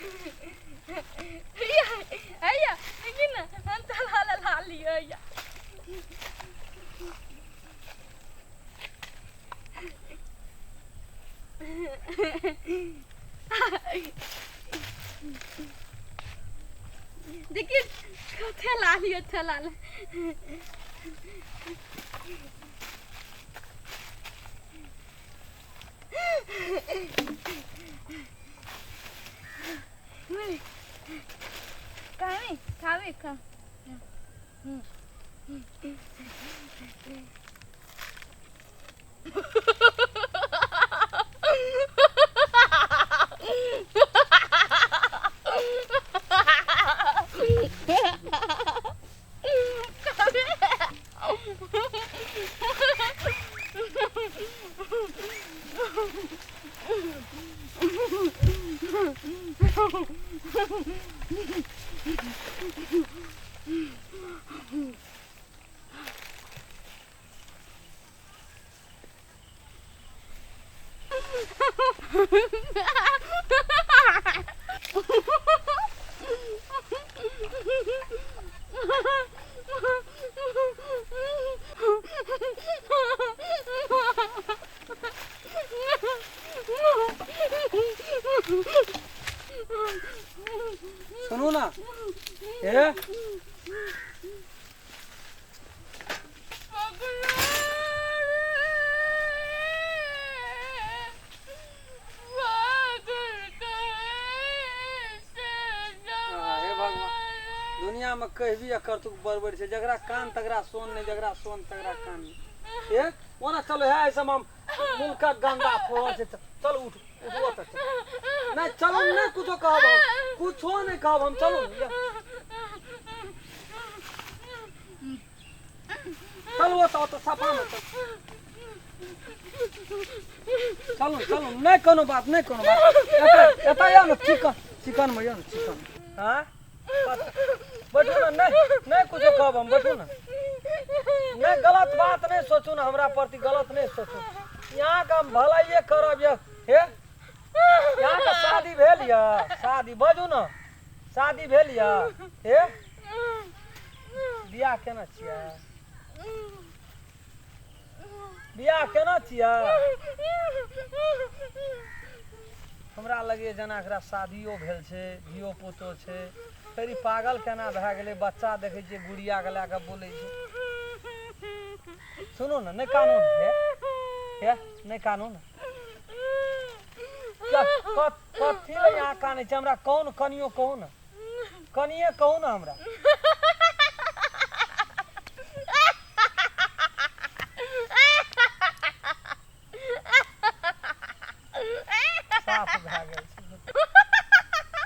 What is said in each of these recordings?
हैया हैया देखी ने हम थैला लए ला लिअ हैया देखिए थैला लिअ थैला ले खावे खावे खा सुनू ना ए हे भगवान दुनिया में कह भी करतुक बड़बड़ छै जकरा कान तकरा सोन नहीं जकरा सोन तकरा कान नहीं ए ओना चलो है ऐसा हम मुल्कक गंदा फोड़ छै चल उठ उठो तऽ चल। नहीं चलो नहीं कुछो कहब हम कुछो नहीं कहब हम चलो चल वो तो सफा में चल चलू चलू नहीं कोनो बात नहीं कोनो बात एतऽ एतऽ आउ ने चिकन चिकन में आउ ने चिकन हाँ बैठू ने नहीं नहीं कुछो कहब हम बैठू ने नहीं गलत बात नहीं सोचू ने हमरा प्रति गलत नहीं सोचू यहाँ के हम भलाइए करब ये हे यहाँ के शादी भेल यऽ शादी बाजू ने शादी भेल यऽ हे बियाह केना छियै बियाह केना छियै हमरा लगैए जेना एकरा शादियो भेल छै धियो पुतो छै फेर ई पागल केना भए गेलै बच्चा देखै छियै गुड़ियाके लए कऽ बोलै छै सुनू ने नहि कानू ने हे हे नहि कानू ने कथी लए अहाँ कानै छी हमरा कहू ने कनियो कहू ने कनिये कहू ने हमरा साफ भए गेल छै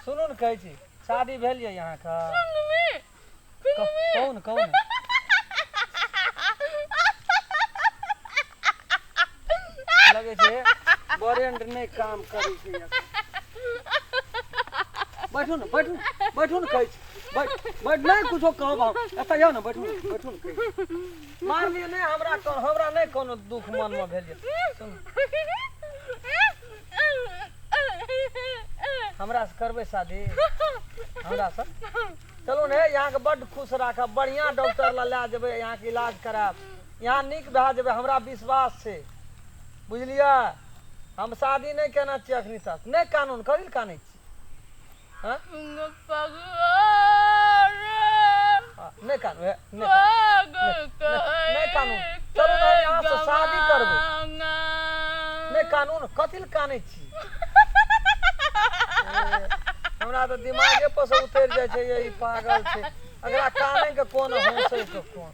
सुनू ने कहै छी शादी भेल यऽ अहाँके कहू ने कहू ने लगै छै बरेंड नहि काम करै छै बैठू ने बैठू बैठू ने कहै छी बैठ बैठ नहि कुछो कहब हम एतऽ आउ ने बैठू ने बैठू ने कहै छी मारलियै नहि हमरा हमरा नहि कोनो दुख मनमे भेल यऽ सुनू हमरा से करबै शादी हमरा से चलू ने अहाँके बड्ड खुश राखब बढ़िआँ डॉक्टर लग लए जेबै अहाँके इलाज करायब यहाँ नीक भए जेबै हमरा विश्वास छै बुझलियै हम शादी नहि केने छियै अखनी तक नहि कानून कथी लए कानै छी हँ? नहि कानू हे, नहि कानू नहि कानू चलू ने यहाँ से शादी करबै नहि कानू ने कथी लए कानै छी हमरा तऽ दिमागे पर से उतरि जाइ छै ये ई पागल छै एकरा कानै के कोन हंसै के कोन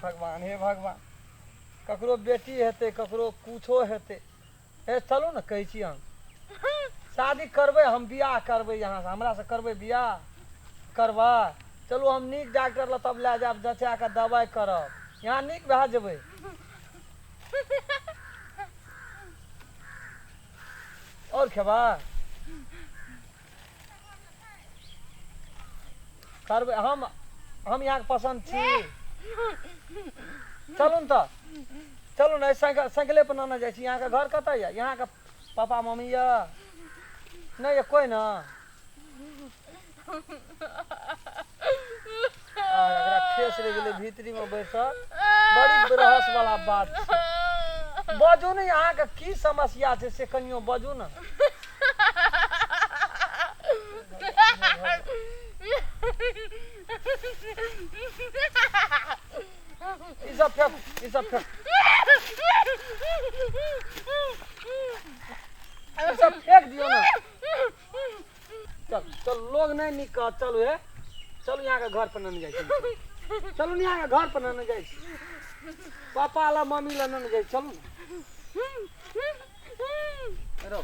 भगवान हे भगवान ककरो बेटी हेतै ककरो कुछो हेतै हे चलू ने कहै छी हम शादी करबै हम बियाह करबै यहाँ से हमरा से करबै बियाह करबै चलू हम नीक डॉक्टर लग तब लए जायब जँचा कऽ दबाइ करब यहाँ नीक भए जेबै आओर खेबै करबै हम हम यहाँके पसन्द छी चलू ने तऽ चलू ने साइकिल साइकिले पर नेने जाइ छी। अहाँके घर कतऽ यऽ? अहाँके पापा मम्मी यऽ? नहि यऽ कोइ ने? आ एकरा ठेस रहि गेलै भीतरीमे बैसल। बड़ी रहस्य वाला बात छै। बाजू ने, अहाँके की समस्या छै से कनियो बाजू ने। ई सब फेक, ई सब फेक, ई सब फेक दियौ ने। चल चल, लोग नहीं नीक कहत। चलू हे, चलू, यहाँ के घर पर नहीं जाइ छी। चलू ने, यहाँ के घर पर नहीं जाइ छी। पापा ला मम्मी ला नहीं जाइ छी। चलू ने। रहो।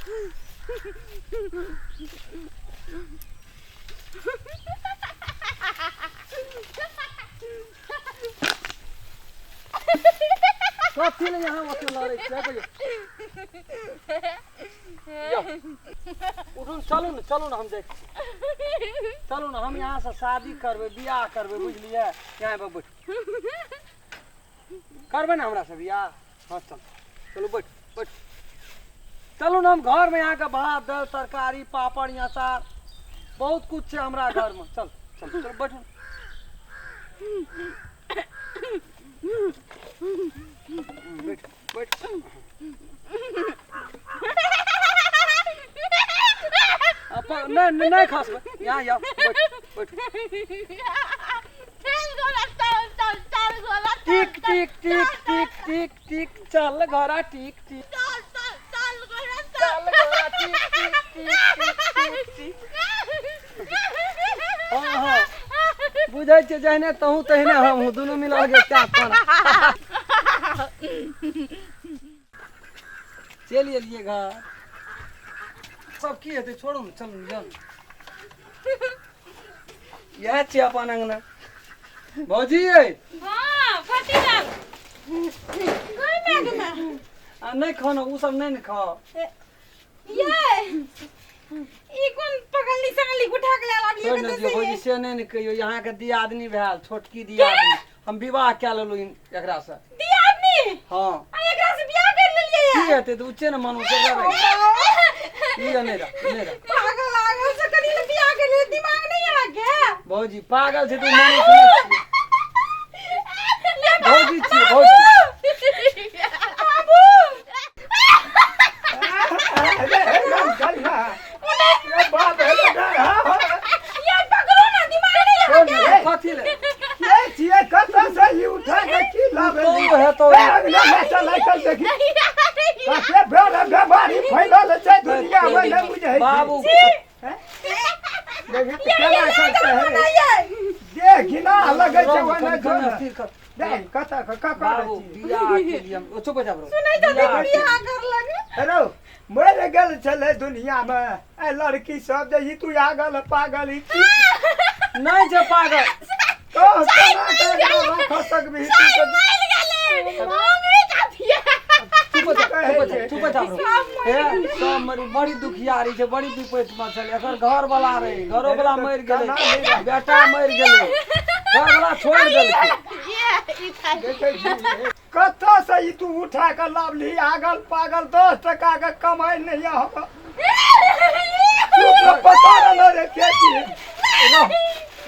कथी ले यहाँ ओते लड़ै छियै? कहियो यौ, उठू ने, चलू ने, चलू ने, हम जाइ छी। चलू ने, हम यहाँ से शादी करबै, बियाह करबै, बुझलियै? यहाँ पर बैठू। करबै ने हमरा से बियाह? हाँ, चल चलू, बैठ बैठ, चलू ने। हम घरमे अहाँके भात दालि तरकारी पापड़ अचार बहुत कुछ छै हमरा घरमे। चल चल चल, बैठू। बैठ बैठ। अपन नहि नहि नहि खसबै। यहाँ आउ, बैठ बैठ। चल गोला चल चल चल गोला। टिक टिक टिक टिक टिक टिक, चल घोड़ा टिक टिक। चल चल चल गोला। चल घोड़ा टिक टिक टिक टिक टिक टिक। हाँ हाँ, बुझै छियै, जहने तहूँ तहने हमहूँ, दुनू मिलल के चाप पर चलि एलियै घर। सब की हेतै, छोड़ू ने, चलू ने, जाउ ने। इएह छियै अपन अङ्गना। भौजी यै। हाँ, कथी लाग गई मैग में? आ नहि खाउ ने, ओ सब नहि ने खाउ। ये ई कोन पगली सगली उठा के ले लाबलियै? छोड़ि ने दियौ भौजी, से नहि ने कहियौ। अहाँके दियादनी भेल, छोटकी दियादनी। हम विवाह कए लेलहुँ एकरासँ। दियादनी? हँ। आ एकरा से बियाह कर लेलियै? की हेतै तऽ उच्चे ने मनुष्य रहै। ई नहि रह, नहि रह। पागल लागल से करी ले बियाह कर ले, दिमाग नहीं आ गया? भौजी, पागल छै तऽ मनुष्य नहि छियै। भौजी छियै, भौजी। बाबू। यार पकड़ो ना, दिमाग नहीं आ छोड़ ने, कथी ले तू हेतौ। बाबू। बाबू, बियाह के लिए हम चुप हो जा ब्रो। सुनै तऽ बियाह के- बियाह कर लगे। हेलो, मरि गेल छलै दुनिया मे ए लड़की सब जे ई तू आगल पागल ई की नहि छै पागल। कह केना के राख सकबही तू तऽ? मरि गेलै हमरे काफिया। चुप हो जा, चुप हो जा, चुप हो जा ब्रो। हे सब मरी, बड़ी दुखियारी छै, बड़ी विपैत मे छलै। एकर घर वाला रहे, घरो वाला मरि गेलै, बेटा मरि गेलै, घर वाला छोड़ि देलकै। ये ई खाइ। देखै छी कतऽ से ई तू उठा कऽ लाबली आगल पागल? 10 टका के कमाइ नहि यऽ हमरा। चुप, पता रहल रे के छी। रहू,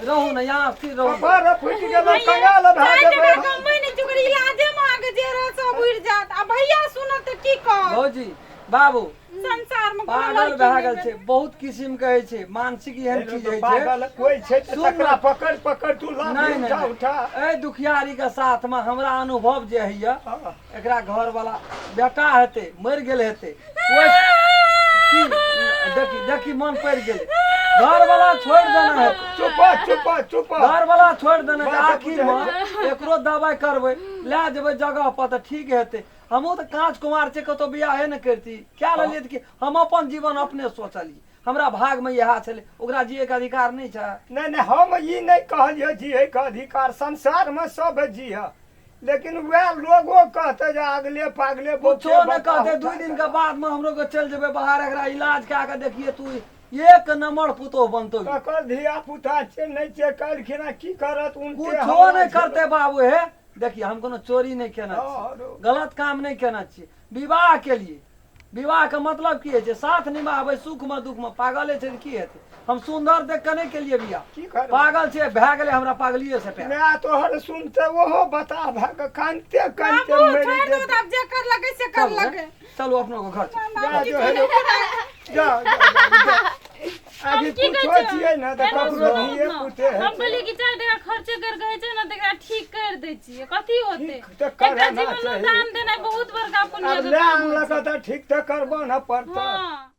रहू ने यहाँ, स्थिर रहू। कपार फुटि गेल, कंगाल भए जेबै। कमाइ नहि छै, ओकर इलाजे मे अहाँके जे रह सब उड़ि जायत आ भैया सुनत तऽ की कहत? भौजी, बाबू। संसार मे कोनो पागल लड़की भए नहि गेल छै। बहुत किसिम के होइ छै मानसिक, एहन चीज होइ छै। पागल कोइ छै तऽ सुन ने। तकरा पकड़ पकड़ तू लाबी। नहि नहि उठा नहि। उठा। एहि दुखियारी के साथ मे हमरा अनुभव जे होइया, हाँ। एकरा घर वाला बेटा हेतै, मरि गेल हेतै। ओहि की देखी देखी, मन पड़ि गेलै, घर वाला छोड़ि देने हेतै। चुप चुप चुप। घर वाला छोड़ि देने छै। बात आखिर मे एकरो दबाइ करबै, लए जेबै जगह पर तऽ ठीक हेतै। हमहूँ तऽ काँच कुमार छै, कतहु बियाहे ने करती क्या लेलियै तऽ की? हम अपन जीवन अपने सोचलियै, हमरा भागमे इएह छलै। ओकरा जियैके अधिकार नहि छै? नहि नहि, हम ई नहि कहलियै जियैके अधिकार। संसारमे सब जिय, लेकिन वएह लोगो कहते जे आगले पागले। कुछो नहि कहते। 2 दिन के बाद में हमरो के चलि जेबै बाहर, एकरा इलाज कए के देखिए, तू एक नंबर पुतोह बनतो। ककर धिया पुता छै नहि छै, काल्हि खिना की करत उनटे कुछो हमरा नहि छै। करते बाबू। हे देखिए, हम कोनो चोरी नहि केने छी, आरो। गलत काम नहि केने छी। विवाह के लिए, विवाह के मतलब की होइ छै? साथ निभाबै सुख में दुख में। पागले छै तऽ की हेतै? हम सुंदर देख के नहि केलिए बियाह। की करबै? पागल छै, भए गेलै हमरा पागलिए से प्यार। माय तोहर सुनते ओहो बता भए कऽ कानिते कानिते बाबू मरि छोड़ि दो जेतै। तऽ आब जे कर लगे से कर चलू लगे। चलू, अपनो के घर चलू। जा जो हेलो, जा जा जा, जा। हम अभी की कुछो कहै छै? छियै ने तऽ एना ककरो सुनू धिये ने। पुते हम हेतै। कहलियै कि 4 टाका खर्चे कर कहै छै ने, तकरा ठीक कर दै छियै, कथी होतै? ठीक तऽ एकटा कराना जीवन चाही। दान देनाइ बहुत बड़का पुण्य आब के लए काम होइ आनलक छै। तऽ ठीक तऽ करबो ने पड़तै। हँ।